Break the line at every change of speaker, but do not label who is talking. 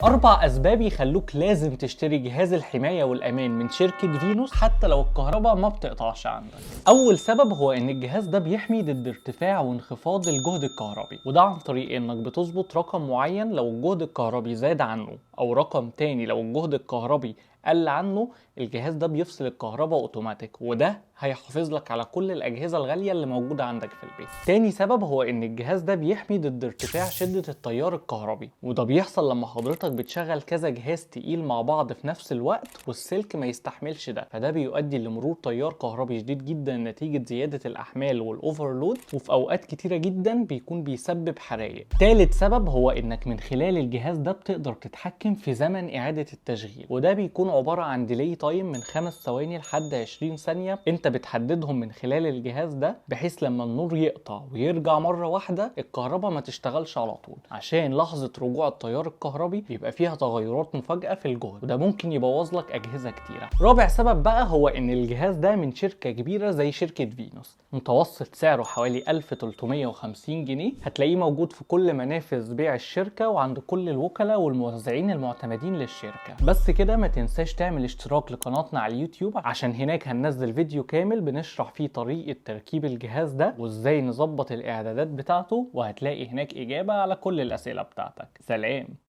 أربع أسباب يخلوك لازم تشتري جهاز الحماية والأمان من شركة فينوس حتى لو الكهرباء ما بتقطعش عندك. أول سبب هو إن الجهاز ده بيحمي ضد ارتفاع وانخفاض الجهد الكهربي، وده عن طريق إنك بتظبط رقم معين لو الجهد الكهربي زاد عنه، أو رقم تاني لو الجهد الكهربي قل عنه، الجهاز ده بيفصل الكهرباء اوتوماتيك، وده هيحافظ لك على كل الأجهزة الغالية اللي موجودة عندك في البيت. تاني سبب هو إن الجهاز ده بيحمي ضد ارتفاع شدة التيار الكهربي، وده بيحصل لما حضرتك بتشغل كذا جهاز تقيل مع بعض في نفس الوقت والسلك ما يستحملش ده، فده بيؤدي لمرور تيار كهربي شديد جدا نتيجة زيادة الأحمال وال overload، وفي أوقات كتيرة جدا بيكون بيسبب حرايق. تالت سبب هو إنك من خلال الجهاز ده بتقدر تتحكم في زمن إعادة التشغيل، وده بيكون عبارة عن delay time من 5 ثواني لحد 20 ثانية انت بتحددهم من خلال الجهاز ده، بحيث لما النور يقطع ويرجع مرة واحدة الكهرباء ما تشتغلش على طول، عشان لحظة رجوع التيار الكهربي بيبقى فيها تغيرات مفاجئة في الجهد، وده ممكن يبوظ لك أجهزة كتيرة. رابع سبب بقى هو إن الجهاز ده من شركة كبيرة زي شركة فينوس، متوسط سعره حوالي 1350 جنيه، هتلاقيه موجود في كل منافذ بيع الشركة وعند كل الوكلاء والموزعين المعتمدين للشركة. بس كده، ما تنساش تعمل اشتراك لقناتنا على اليوتيوب، عشان هناك هننزل فيديو كامل بنشرح فيه طريقة تركيب الجهاز ده وازاي نظبط الاعدادات بتاعته، وهتلاقي هناك اجابة على كل الاسئلة بتاعتك. سلام.